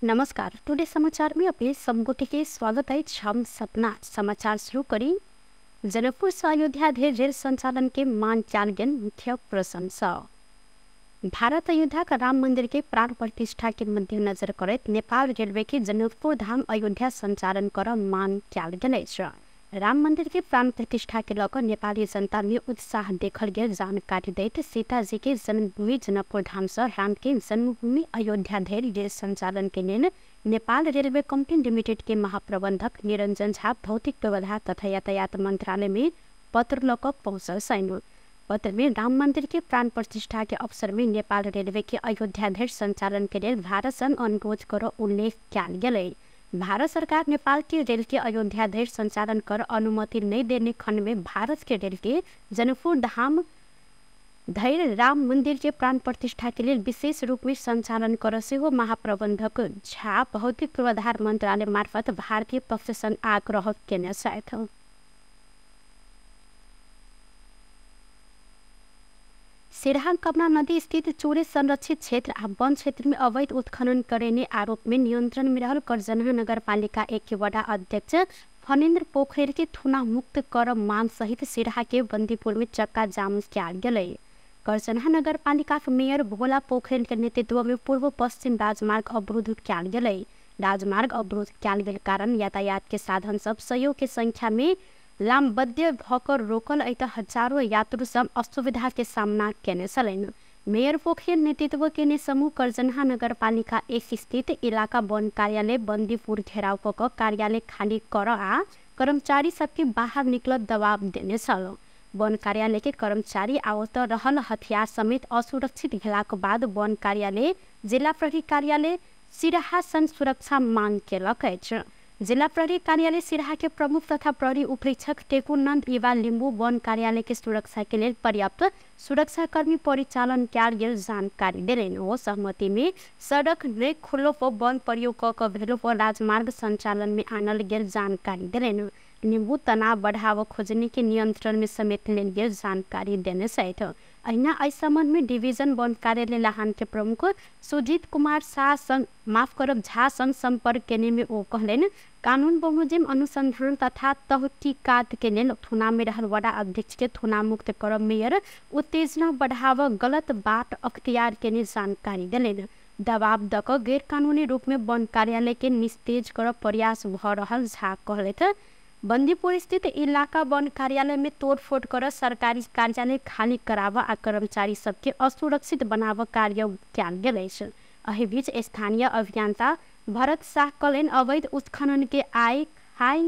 नमस्कार, टुडे समाचार में अपने सबगोटे के स्वागत है। हम सपना समाचार शुरू करी। जनकपुर से अयोध्या धरि रेल संचालन के मांग कयल गेल मुख्य प्रशंसा। भारत अयोध्या का राम मंदिर के प्राण प्रतिष्ठा के मद्देनजर करैत नेपाल रेलवे के जनकपुर धाम अयोध्या संचालन कर मांग कयल गेल अछि। राम मंदिर के प्राण प्रतिष्ठा के लऽ कऽ नेपाली जनता में उत्साह देखल गेल जानकारी दैत सीताजी के जन्मभूमि जनकपुर धाम से राम के जन्मभूमि अयोध्या धरि रेल संचालन के लेल नेपाल रेलवे कंपनी लिमिटेड के महाप्रबंधक निरंजन झा भौतिक पूर्वाधार तथा यातायात मंत्रालय में पत्र लऽ कऽ पहुँचल छनि। पत्र में राम मंदिर के प्राण प्रतिष्ठा के अवसर में नेपाल रेलवे के अयोध्या धरि संचालन के लेल भारत संग अनुरोध कर उल्लेख कयल गेलै। भारत सरकार नेपाल के रेल के अयोध्या धरि संचालन कर अनुमति नहीं देने खंड में भारत के रेल के जनकपुर धाम धरि राम मंदिर के प्राण प्रतिष्ठा के लेल विशेष रूप में संचालन कर सेहो महाप्रबंधक झा भौतिक पूर्वाधार मंत्रालय मार्फत भारतीय पक्ष संग आग्रह केने छथि। सिरहा कमला नदी स्थित चोरे संरक्षित क्षेत्र आ वन क्षेत्र में अवैध उत्खनन करेने आरोप में नियंत्रण में रहल करजनहा नगरपालिका 1 के वडा अध्यक्ष फणीन्द्र पोखरेल के थुना मुक्त कर मांग सहित सिरहा के बंदीपुर में चक्का जाम कयल गेलै। करजनहा नगरपालिका के मेयर भोला पोखरेल के नेतृत्व में पूर्व पश्चिम राजमार्ग अवरुद्ध कयल गेलै। राजमार्ग अवरुद्ध कयल गेल कारण यातायात के साधन सब सयौं के संख्या में लामबद्ध भऽ रोकल अइ तऽ हजारों यात्रु सब असुविधा के सामना केने छलनि। मेयर पोखरेल नेतृत्व केने समूह करजनहा नगरपालिका 1 स्थित इलाका वन कार्यालय बंदीपुर घेराव कऽ कऽ कार्यालय खाली कर आ कर्मचारी सबके बाहर निकलत दबाव देने छल। वन कार्यालय के कर्मचारी आ ओतऽ रहल हथियार समेत असुरक्षित भेलाक बाद वन कार्यालय जिला प्रहरी कार्यालय सिरहा संग सुरक्षा मांग केलक अछि। जिला प्रहरी कार्यालय सिरहा के प्रमुख तथा प्रहरी उपरीक्षक टेकुनन्द इवा लिम्बू वन कार्यालय के सुरक्षा के लेल पर्याप्त सुरक्षाकर्मी परिचालन कयल गेल जानकारी देलनि। ओ सहमति में सड़क नहि खुललो पर वन प्रयोग कऽ कऽ भेलो पर राजमार्ग संचालन में आनल गेल जानकारी देलनि। लिम्बू तनाव बढ़ाव खोजने के नियंत्रण में समेत लेल गेल जानकारी देने छथि। अहिना एहि संबंध में डिवीजन वन कार्यालय लहान के प्रमुख सुजीत कुमार शाह संग झा संग संपर्क केने में ओ कहलनि, कानून बमोजिम अनुसंधान तथा तहकीकात के लेल थुना में रहल वडा अध्यक्ष के थुना मुक्त करब मेयर उत्तेजना बढ़ाव गलत बाट अख्तियार केने जानकारी देलनि। दबाव दऽ कऽ गैर कानूनी रूप में वन कार्यालय के निस्तेज करब प्रयास भऽ रहल झा कहलथि। बंदीपुर स्थित इलाका वन कार्यालय में तोड़फोड़ कर सरकारी कार्यालय खाली कराबऽ आ कर्मचारी सबके असुरक्षित बनाबऽ कार्य कयल गेल अछि। एहि बीच स्थानीय अभियंता भरत शाह कहलनि, अवैध उत्खनन के आय खाय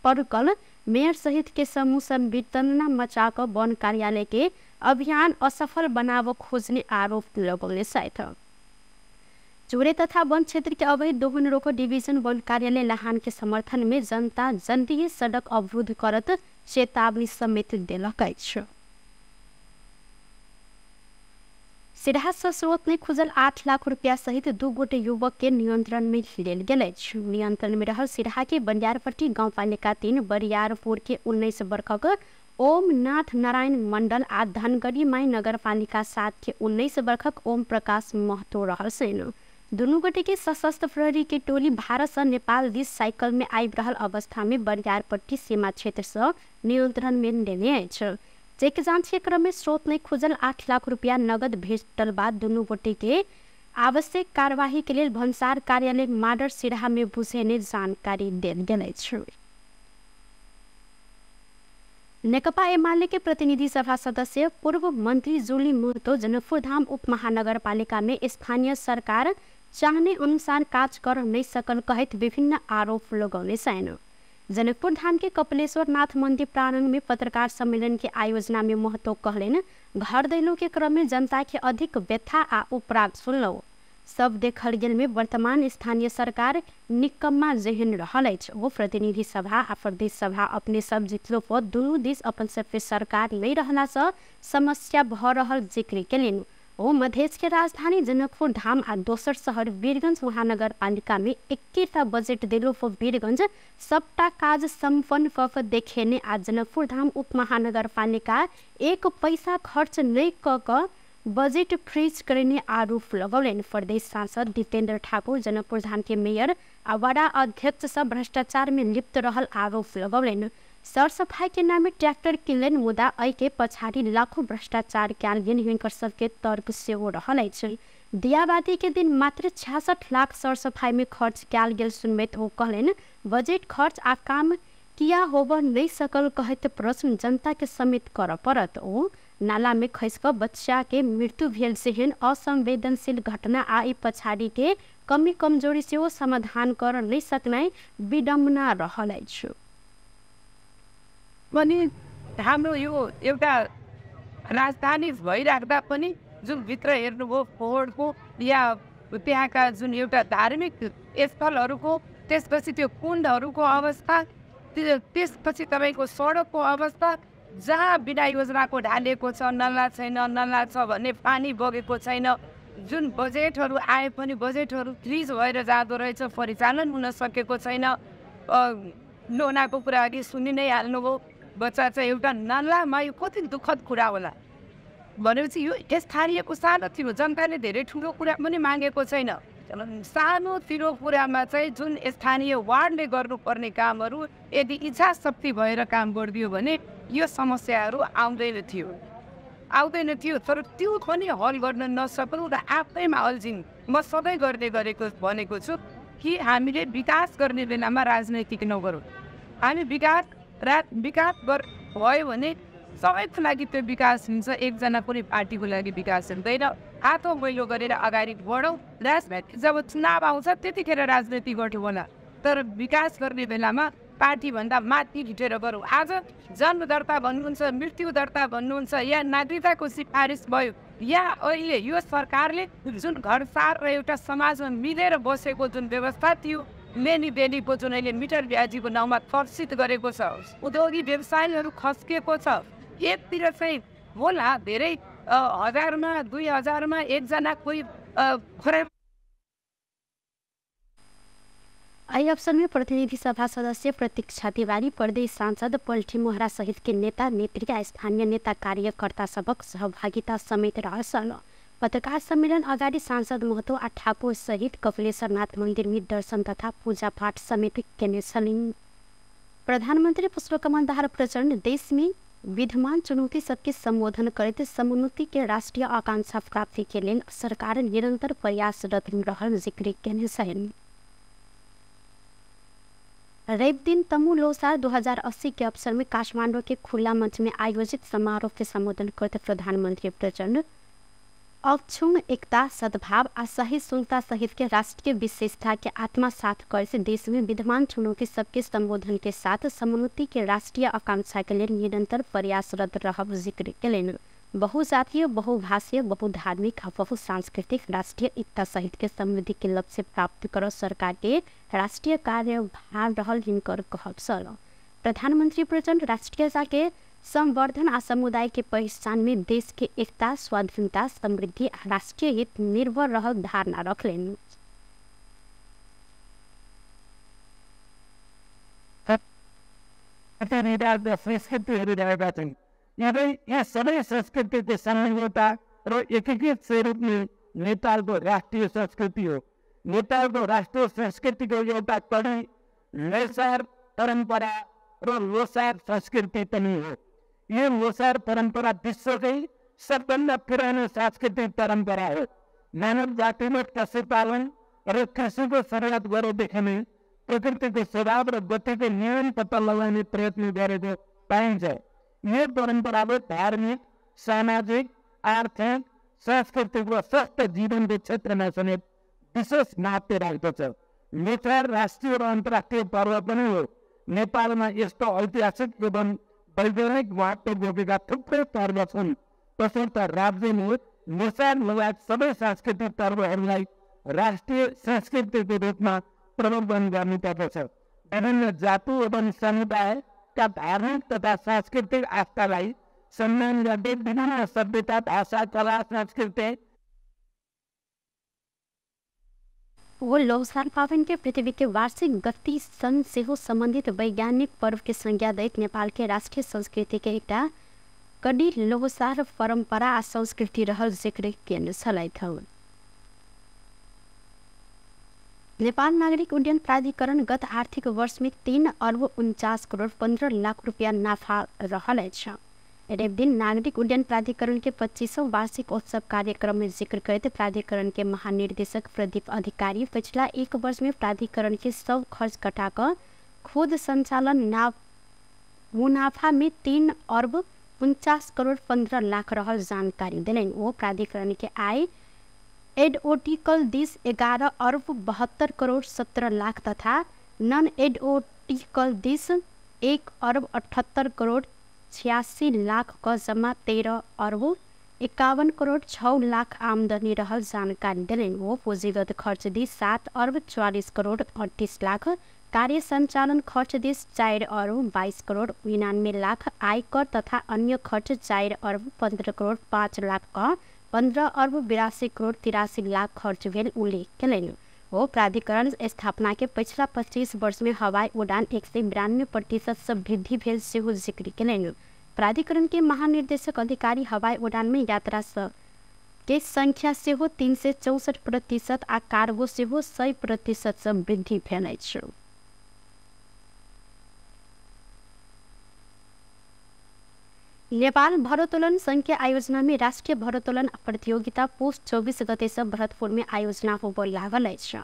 पर कल मेयर सहित के समूह सब वितरणा मचा कऽ वन कार्यालय के अभियान असफल बनाबऽ खोजने आरोप लगौने छथि। चोरे तथा वन क्षेत्र के अवैध दोहन रोको डिवीजन वन कार्यालय लहान के समर्थन में जनता जल्दी सड़क अवरुद्ध करत चेतावनी समेत देलक अछि। सिरहा से स्रोत में खुजल 8 लाख रुपया सहित 2 गोटे युवक के नियंत्रण में लेल गेल अछि। नियंत्रण में रहल सिरहा के बनियारपट्टी गाउँपालिका 3 बरियारपुर के 19 वर्षक ओम नाथ नारायण मंडल आ धनगढ़ी माई नगरपालिका 7 के 19 वर्षक ओम प्रकाश महतो रहल छनि। दुनू गोटे के सशस्त्र प्रहरी के टोली भारत से नेपाल दिस साइकिल में आबि रहल अवस्था में बरियारपट्टी सीमा क्षेत्र से नियंत्रण में लेने अछि। चेक जाँच के क्रम में स्रोत नहीं खुजल 8 लाख रुपया नगद भेटल बाद दुनू गोटे के आवश्यक कार्यवाही के लेल भन्सार कार्यालय माडर सिरहा में बुझेने जानकारी देल गेल अछि। नेकपा एमाले के प्रतिनिधि सभा सदस्य पूर्व मंत्री जुली महतो जनकपुर धाम उप महानगरपालिका में स्थानीय सरकार चाहने अनुसार काज कर नहीं सकल कहैत विभिन्न आरोप लगौने छनि। जनकपुर धाम के कपिलेश्वर नाथ मंदिर प्रांगण में पत्रकार सम्मेलन के आयोजना में महतो कहलनि, घर दैलो के क्रम में जनता के अधिक व्यथा आ उपराग सुनलहुँ। सब देखल गेल में वर्तमान स्थानीय सरकार निकम्मा जेहन रहल अछि। ओ प्रतिनिधि सभा आ प्रदेश सभा अपने सब जितलो पर दुनू दिस अपन सबके सरकार नहीं रहला से समस्या भऽ रहल जिक्र केलनि। ओ मधेश के राजधानी जनकपुर धाम आ दोसर शहर वीरगंज महानगरपालिका में एकेटा बजट देलो पर वीरगंज सबटा काज सम्पन्न कऽ कऽ देखेने आ जनकपुर धाम उप महानगरपालिका 1 पैसा खर्च नहीं कऽ कऽ बजेट फ्रीज करने आरोप लगौलनि। प्रदेश सांसद दीपेन्द्र ठाकुर जनकपुरधाम के मेयर आ वडा अध्यक्ष सब भ्रष्टाचार में लिप्त रहल आरोप लगौलनि। सरसफाई के नाम में ट्रैक्टर किनलनि, मुदा एहि के पछाडि लाखों भ्रष्टाचार कयल गेल हिनकर सबके तर्क सेहो रहल अछि। दियाबाती के दिन मात्र 66 लाख सरसफाई में खर्च कयल गेल सुनबैत ओ कहलनि, बजेट खर्च आ काम किया होब नहीं सकल कहैत प्रश्न जनता के समेत करऽ पड़त। ओ नाला में खसि कऽ बच्चा के मृत्यु भेल सेहन असंवेदनशील घटना आ ई पछाडि के कमी कमजोरी सेहो समाधान कर नहीं सकनाइ विडम्बना रहल अछि। पनि हाम्रो यो एउटा राजधानी भइराख्दा पनि जुन भित्र हेर्नुभयो फोहोरको या त्यहाँका जुन एउटा धार्मिक स्थलहरूको, त्यसपछि त्यो कुण्डहरूको अवस्था, त्यसपछि तपाईँको सडकको अवस्था, जहाँ बिना योजनाको ढालिएको छ, नाला छैन, नाला छ भने पानी बगेको छैन, जुन बजेटहरू आए पनि बजेटहरू फ्रिज भएर जाँदो रहेछ, परिचालन हुन सकेको छैन। लोनाको कुरा अघि सुनि नै हाल्नुभयो, बच्चा चाहिँ एउटा नालामा, यो कति दुःखद कुरा होला। भनेपछि यो स्थानीयको सानोतिनो जनताले धेरै ठुलो कुरा पनि मागेको छैन। सानोतिनो कुरामा चाहिँ जुन स्थानीय वार्डले गर्नुपर्ने कामहरू यदि इच्छा शक्ति भएर काम गरिदियो भने यो समस्याहरू आउँदैन थियो। तर त्यो पनि हल गर्न नसक्नु र आफैमा अल्झिन म सधैँ गर्ने गरेको भनेको छु कि हामीले विकास गर्ने बेलामा राजनीतिक नगरौँ। हामी विकास भयो भने सबैको लागि त्यो विकास हुन्छ, एकजना कुनै पार्टीको लागि विकास हुँदैन। हातो मैलो गरेर अगाडि बढौँ। राजनीति जब चुनाव आउँछ त्यतिखेर राजनीति गर्थ्यौँ होला, तर विकास गर्ने बेलामा पार्टीभन्दा माथि हिँडेर गरौँ। आज जन्म दर्ता भन्नुहुन्छ, मृत्यु दर्ता भन्नुहुन्छ, या नागरिकताको सिफारिस भयो, या अहिले यो सरकारले जुन घरसार र एउटा समाजमा मिलेर बसेको जुन व्यवस्था थियो, लेनी देनीको जुन अहिले मिटर ब्याजीको नाउँमा तर्सित गरेको छ, उद्योगी व्यवसायीहरू खस्किएको छ। एकतिर चाहिँ होला धेरै हजारमा 2000मा एकजना कोही खराब। एहि अवसर में प्रतिनिधि सभा सदस्य प्रतीक्षा तिवारी, प्रदेश सांसद पल्ठी मोहरा सहित के नेता नेत्री आ स्थानीय नेता कार्यकर्ता सबक सहभागिता समेत रहल। पत्रकार सम्मेलन अगाडि सांसद महतो आ ठाकुर सहित कपिलेश्वरनाथ मंदिर में दर्शन तथा पूजा पाठ समेत केने छलनि। प्रधानमंत्री पुष्पकमल दाहाल प्रचण्ड देश में विद्यमान चुनौती सबके संबोधन करैत समुन्नति के राष्ट्रीय आकांक्षा प्राप्ति के लेल सरकार निरंतर प्रयासरत रहल जिक्र केने छलनि। रवि दिन तमु लोसार 2080 के अवसर में काठमांडू के खुला मंच में आयोजित समारोह के संबोधन करते प्रधानमंत्री प्रचण्ड अक्षुण्ण एकता, सद्भाव आ सहिष्णुता सहित के राष्ट्रीय विशेषता के आत्मसात कर देश में विद्यमान चुनौती सबके संबोधन के साथ समुन्नति के राष्ट्रीय आकांक्षा के लिए निरंतर प्रयासरत रहब जिक्र केलनि। बहुजातीय, बहुभाषीय, बहुधार्मिक आ बहुसांस्कृतिक राष्ट्रीय एकता सहित के समृद्धि के लक्ष्य प्राप्त कर सरकार के राष्ट्रीय कार्यभार रहल हिनकर कहब छल। प्रधानमंत्री प्रचण्ड राष्ट्रीयता के संवर्धन आ समुदाय के पहचान में देश के एकता, स्वाधीनता, समृद्धि आ राष्ट्रीय हित निर्भर रहल धारणा रखलनि। यहाँ सबै संस्कृतिको समन्वयता र एकीकृत स्वरूपले नेपालको राष्ट्रिय संस्कृति हो। नेपालको राष्ट्रिय संस्कृतिको एउटा कडी लोसार परम्परा र लोसार संस्कृति पनि हो। यो लोसार परम्परा विश्वकै सबभन्दा पुरानो सांस्कृतिक परम्परा हो। मानव जातिमा पशुपालन र कृषिको सुरुवात गरेदेखि नै प्रकृतिको स्वभाव र गतिको नियम पत्ता लगाउने प्रयत्न गरेको पाइन्छ। यो परम्पराले धार्मिक, सामाजिक, आर्थिक, सांस्कृतिक र स्वस्थ जीवनको क्षेत्रमा समेत विशेष महत्त्व राख्दछ। लोसार राष्ट्रिय र अन्तर्राष्ट्रिय पर्व पनि हो। नेपालमा यस्तो ऐतिहासिक एवं वैज्ञानिक महत्त्व बोकेका थुप्रै पर्व छन्। तसर्थ राज्यले लोसार लगायत सबै सांस्कृतिक पर्वहरूलाई राष्ट्रिय संस्कृतिको रूपमा प्रवर्धन गर्नुपर्दछ। विभिन्न जाति एवं समुदायका धार्मिक तथा सांस्कृतिक आस्थालाई सम्मान गर्दै विभिन्न सभ्यता, भाषा, कला, संस्कृति वो लोसार पावन के पृथ्वी के वार्षिक गति संग सेहो संबंधित वैज्ञानिक पर्व के संज्ञा दैत नेपाल के राष्ट्रीय संस्कृति के एकटा कडी लोहसार परम्परा आ संस्कृति रहल जिक्र केने छलथि। नेपाल नागरिक उड्डयन प्राधिकरण गत आर्थिक वर्ष में 3 अर्ब 49 करोड़ 15 लाख रुपया नाफा रहल अछि। रवि दिन नागरिक उड्डयन प्राधिकरण के 25वां वार्षिक उत्सव कार्यक्रम में जिक्र करैत प्राधिकरण के महानिर्देशक प्रदीप अधिकारी पिछला एक वर्ष में प्राधिकरण के सब खर्च कटा खुद संचालन मुनाफा में 3 अर्ब 49 करोड़ 15 लाख रहल जानकारी देलनि। ओ प्राधिकरण के आय एडओटिकल this 11 अर्ब 72 करोड़ 17 लाख तथा नन एडओटिकल this 1 अर्ब 78 करोड़ 86 लाख क जमा 13 अर्ब 51 करोड़ 6 लाख आमदनी रहल जानकारी देलनि। ओ पूंजीगत खर्च this 7 अर्ब 44 करोड़ 38 लाख, कार्य संचालन खर्च this 4 अर्ब 22 करोड़ 99 लाख, आयकर तथा अन्य खर्च 4 अर्ब 15 करोड़ 5 लाख क 15 अर्ब 82 करोड़ 83 लाख खर्च भेल उल्लेख केलनि। ओ प्राधिकरण स्थापना के पिछला 25 वर्ष में हवाई उड़ान 192% से वृद्धि भेल सेहो जिक्र केलनि। प्राधिकरण के महानिर्देशक अधिकारी हवाई उड़ान में यात्रा के संख्या सेहो 364% आ कार्गो सेहो 100% से वृद्धि भेल अछि। नेपाल भरोत्तोलन संघ के आयोजना में राष्ट्रीय भरोत्तोलन प्रतियोगिता पुष 24 गते से भरतपुर में आयोजना होबय लागल अछि।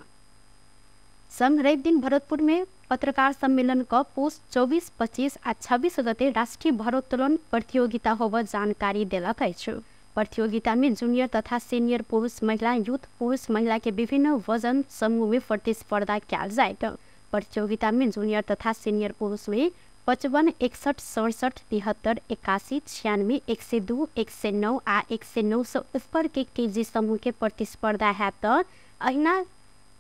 संघ रवि दिन भरतपुर में पत्रकार सम्मेलन क पुष 24, 25 आ 26 गते राष्ट्रीय भरोत्तोलन प्रतियोगिता होबय जानकारी देलक अछि। प्रतियोगिता में जूनियर तथा सीनियर पुरुष महिला, यूथ पुरुष महिला के विभिन्न वजन समूह में प्रतिस्पर्धा कयल जायत। प्रतियोगिता में जूनियर तथा सीनियर पुरुष में 55, 61, 67, 73, 81, 96, 102, 109 आ 109 से ऊपर के केजी समूह के प्रतिस्पर्धा है। तो अहिना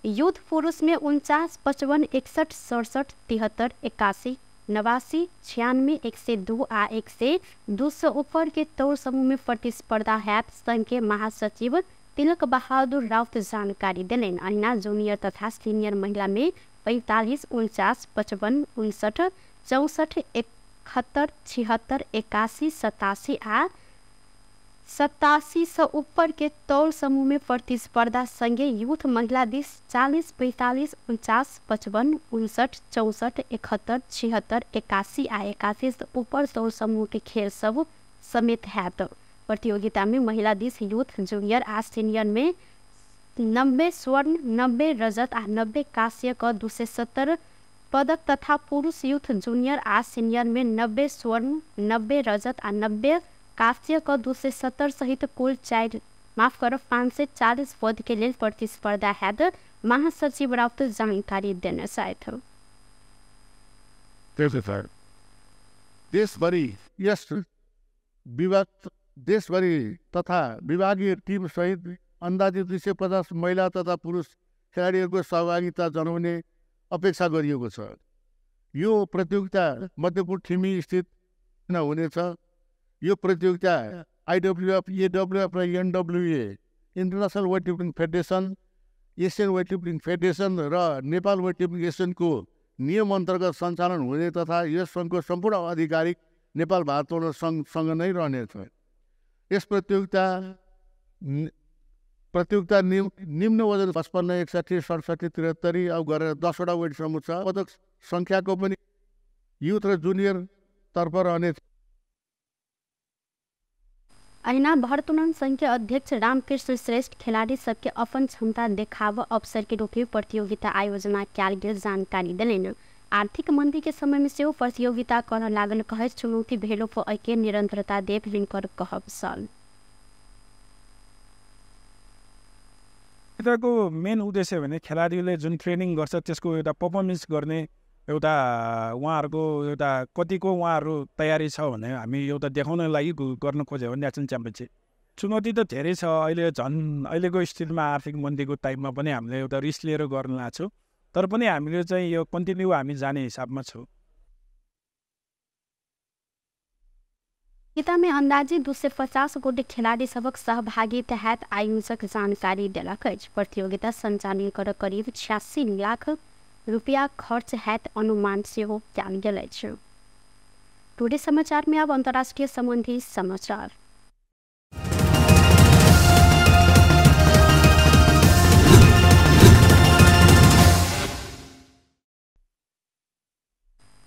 यूथ पुरुष में 49, 55, 61, 67, 73, 81, 89, 96, 102 आ 102 से ऊपर के तौर समूह में प्रतिस्पर्धा है। संघ के महासचिव तिलक बहादुर राउत जानकारी देलनि। अहिना जूनियर तथा सीनियर महिला में 45, 49, 55, 59, 64, 71, 76, 81, 87 आ 87 से ऊपर के तौल समूह में प्रतिस्पर्धा संगे यूथ महिला this 40, 45, 49, 55, 59, 64, 71, 76, 81 आ 81 से ऊपर तौल समूह के खेल सब समेत हैत। प्रतियोगिता में महिला this youth, junior आ सीनियर में 90 स्वर्ण, 90 रजत आ 90 कांस्य क 270 पदक तथा पुरुष यूथ, जूनियर आ सीनियर में 90 स्वर्ण, 90 रजत आ 90 कांस्य क 270 सहित कुल 540 पद के लेल प्रतिस्पर्धा हैत। महासचिव राउत जानकारी देने छथि। देशभरि यस विभाग देशभरि तथा विभागीय टिम सहित अन्दाजी 250 महिला तथा पुरुष खेलाडीहरूको सहभागिता जनाउने अपेक्षा गरिएको छ। यो प्रतियोगिता मध्यपुर ठिमी स्थित हुनेछ। यो प्रतियोगिता आइडब्ल्युएफ, एडब्ल्युएफ र NWA, international weight lifting federation, Asian weight lifting federation र नेपाल वेट लिफ्टिङ एसियनको नियम अन्तर्गत सञ्चालन हुने तथा यस सङ्घको सम्पूर्ण आधिकारिक नेपाल भारोत्तोलन सङ्घसँग नै रहनेछ। यस प्रतियोगिता निम्न वजन 55, 61, 67, 73 अब गरेर 10वटा वेट समूह छ। पदक सङ्ख्याको पनि युथ र जुनियर तर्फ रहने। अहिना भरोत्तोलन संघ के अध्यक्ष रामकृष्ण श्रेष्ठ खिलाड़ी सबके अपन क्षमता देखाव अवसर के रूप में प्रतियोगिता आयोजना कयल गेल जानकारी देलनि। आर्थिक मंदी के समय में सेहो प्रतियोगिता करऽ लागल कहैत चुनौती भेलो पर एहिके निरंतरता देब हिनकर कहब छल। प्रतियोगिताको मेन उद्देश्य भने खेलाडीले जुन ट्रेनिङ गर्छ त्यसको एउटा पर्फर्मेन्स गर्ने एउटा उहाँहरूको एउटा कतिको उहाँहरू तयारी छ भने हामी एउटा देखाउन लागि गर्न खोज्यो भने नेसनल च्याम्पियनसिप। चुनौती त धेरै छ अहिले, झन् अहिलेको स्थितिमा आर्थिक मन्दीको टाइममा पनि हामीले एउटा रिस्क लिएर गर्न लाग्छौँ, तर पनि हामीले चाहिँ यो कन्टिन्यू हामी जाने हिसाबमा छौँ। प्रतियोगिता में अंदाजे 250 गोटे खिलाड़ी सबक सहभागिता हैत आयोजक जानकारी देलक अछि। प्रतियोगिता संचालन कर करीब 86 लाख रुपया खर्च हैत अनुमान सेहो कयल गेल अछि। टुडे समाचार में अब अंतर्राष्ट्रीय संबंधी समाचार।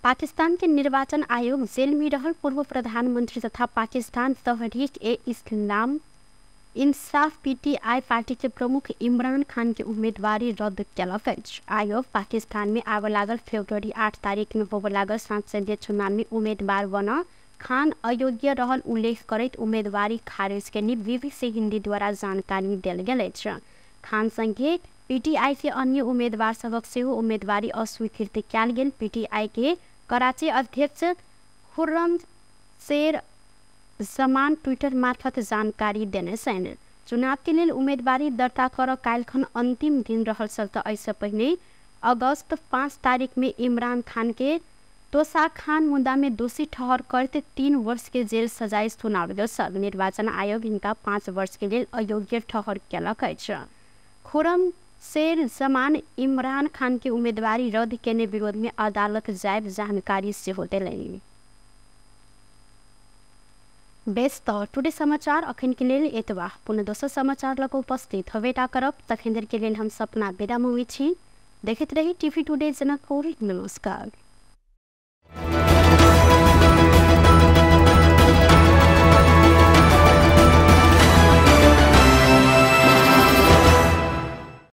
पाकिस्तान के निर्वाचन आयोग जेल में रहल पूर्व प्रधानमंत्री तथा पाकिस्तान तहरीक ए इस्लाम इंसाफ पीटीआई पार्टी के प्रमुख इमरान खान के उम्मीदवारी रद्द केलक अछि। आयोग पाकिस्तान में आबय लागल फरवरी 8 तारीख में होबय लागल संसदीय चुनाव में उम्मीदवार बन खान अयोग्य रहल उल्लेख करैत उम्मीदवारी खारिज केने बीबीसी हिंदी द्वारा जानकारी देल गेल अछि। खान संगे पीटीआई के अन्य उम्मीदवार सभक सेहो उम्मीदवारी अस्वीकृत कयल गेल। पीटीआई के कराची अध्यक्ष खुर्रम शेर जमान ट्विटर मार्फत जानकारी देने छनि। चुनाव के लेल उम्मीदवारी दर्ता कर काल्हिखन अंतिम दिन रहल छल त एहिसँ पहिने अगस्त 5 तारीख में इमरान खान के तोसा खान मुद्दा में दोषी ठहर करते 3 वर्ष के जेल सजाय सुनाओल गेल छल। निर्वाचन आयोग हिनका 5 वर्ष के लेल अयोग्य ठहर केलक अछि। खुर्रम शेर जमान इमरान खान के उम्मीदवारी रद्द केने विरोध में अदालत जायब जानकारी सेहो देलनि। बेस त टुडे समाचार अखन के लेल एतबा। पुनः दोसर समाचार लग उपस्थित होबेटा करब। तखन देर के लेल हम सपना बेदा मुवी छी। देखैत रही टीवी टुडे जनकपुर। नमस्कार।